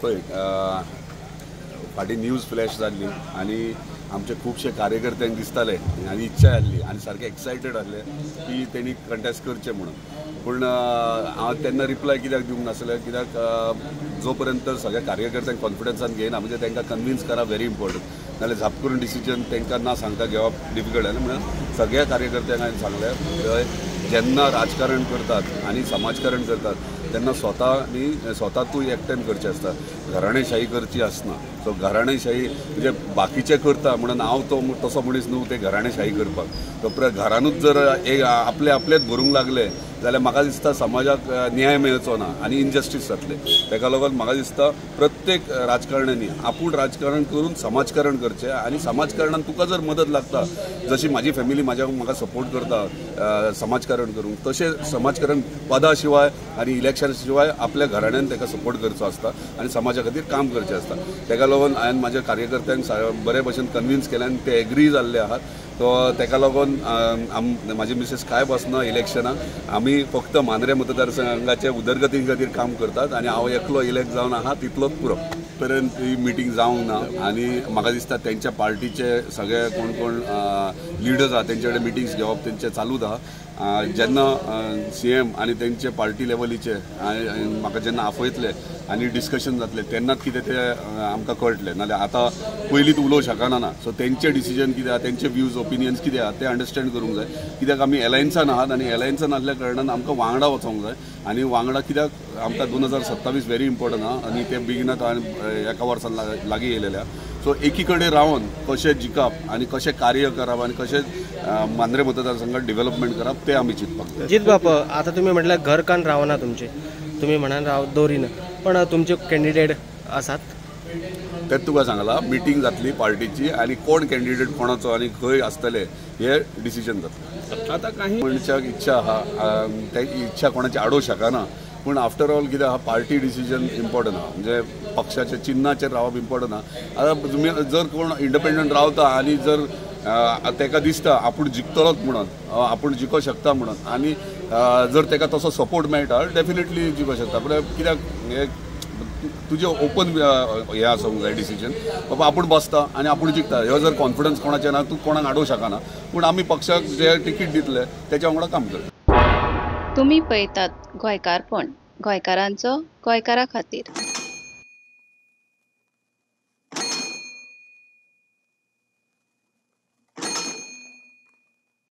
पळय, फाटीं news flash जाल्ली आनी आमचे खुबशे कार्यकर्त्यांक दिसताले आनी इच्छा आसली आनी सारके एक्सायटेड आसले की तेणी कंटेस्ट करचें म्हणून. पूण हांव तेन्ना रिप्लाय कित्याक दिवंक नासलें, कित्याक जो पर्यंत सगळ्या कार्यकर्त्यांक कॉन्फिडन्सान घेयना, म्हणजे तांकां कन्विन्स करप व्हेरी इम्पॉर्टंट, नाल्यार झाप करून डिसिजन तांकां ना सांगता घेवप डिफिकल्ट जालें. म्हणून सगळ्या कार्यकर्त्यांक हांवें सांगलें, जेन्ना राजकारण करतात आनी समाजकारण करतात तेन्ना स्वता न्ही स्वता तूं एकट्यान करचें आसता, घराणेशाही करची आसना. सो घराणेशाही म्हणजे बाकीचे करता म्हणून हांव तो तसो मनीस न्हू ते घराणेशाही करपाक. तो घरानूच जर एक आपले आपलेच भरूंक लागले जाल्यार म्हाका दिसता समाजाक न्याय मेळचो ना आनी इनजस्टीस जातलें. ताका लागून म्हाका दिसता प्रत्येक राजकारण्यांनी आपूण राजकारण करून समाजकारण करचें आनी समाजकारणान तुका जर मदत लागता, जशी म्हाजी फॅमिली म्हाका सपोर्ट करता समाजकारण करूंक, तशें समाजकारण पदा शिवाय आनी इलेक्शन शिवाय आपल्या घराण्यान ताका सपोर्ट करचो आसता आनी समाजा खातीर काम करचें आसता. ताका लागून हांवें म्हाज्या कार्यकर्त्यांक बरे भशेन कन्विन्स केलें आनी ते एग्री जाल्ले आहात. तो ताका लागून म्हाजी मिसेस कांय बसना इलेक्शनाक, आमी फक्त मांद्रें मतदारसंघाचे उदरगती खातीर काम करतात आनी हांव एकलो इलेक्ट जावन आहा तितलोच पुरो. पर्यंत ही मिटींग जावंक ना आनी म्हाका दिसता तेंच्या पार्टीचे सगळे कोण कोण लिडर्स आहा तेंचे कडेन मिटिंग्स घेवप तेंचें चालूच आहा. जेन्ना सीएम आनी तेंचे पार्टी लेवलीचे म्हाका जेन्ना आपयतले आनी डिस्कशन जातलें तेन्नाच कितें तें आमकां कळटलें, नाल्यार आतां पयलींच उलोवंक शकना ना. सो तेंचे डिसिजन कितें आहा, तेंचे व्यूज ओपिनियन्स कितें आहा ते अंडरस्टँड करूंक जाय, कित्याक आमी एलायन्सान आहात आनी एलायन्सान आसल्या कारणान आमकां वांगडा वचोंक जाय आनी वांगडा कित्याक आमकां 2027 व्हेरी इम्पॉर्टंट आहा आनी ते बेगिनात एका वर्सान लागीं येयलेले आहा. सो एकी कडेन रावन कशें जिखप आनी कशें कार्य करप आनी कशें मांद्रें मतदारसंघात डेव्हलपमेंट करप ते आमी चिंतपाक जाय. जीत बाब, आतां तुमी म्हटल्यार घरकान्न रावना तुमचें, तुमी म्हणान राव दवरिना, पण तुमचे कॅन्डिडेट आसात तें तुका सांगलां, मिटींग जातली पार्टीची आनी कोण कॅन्डिडेट कोणाचो आनी खंय आसतले हे डिसिजन जातलें. आतां काही मनशाक इच्छा आहा, ते इच्छा कोणाची आडोवंक शकना, पूण आफ्टर ऑल कितें आहा पार्टी डिसिजन इम्पॉर्टंट आहा, म्हणजे पक्षाच्या चिन्हाचेर रावप इम्पॉर्टंट आहा. आतां तुमी जर कोण इंडिपेंडंट रावता आनी जर ताका दिसता आपूण जिखतलोच म्हणून, आपूण जिखोंक शकता म्हणून आनी जर ताका तसो सपोर्ट मेळटा डेफिनेटली जिखोंक शकता. पूण कित्याक हे तुजें ओपन हें आसूंक जाय डिसिजन, बाबा आपूण बसता आनी आपूण जिखता, ह्यो जर कॉन्फिडन्स कोणाचें ना तूं कोणाक आडोवंक शकना. पूण आमी पक्षाक जे तिकीट दितले तेच्या वांगडा काम करता. तुमी पळयतात गोंयकारपण, गोंयकारांचो गोंयकारा खातीर.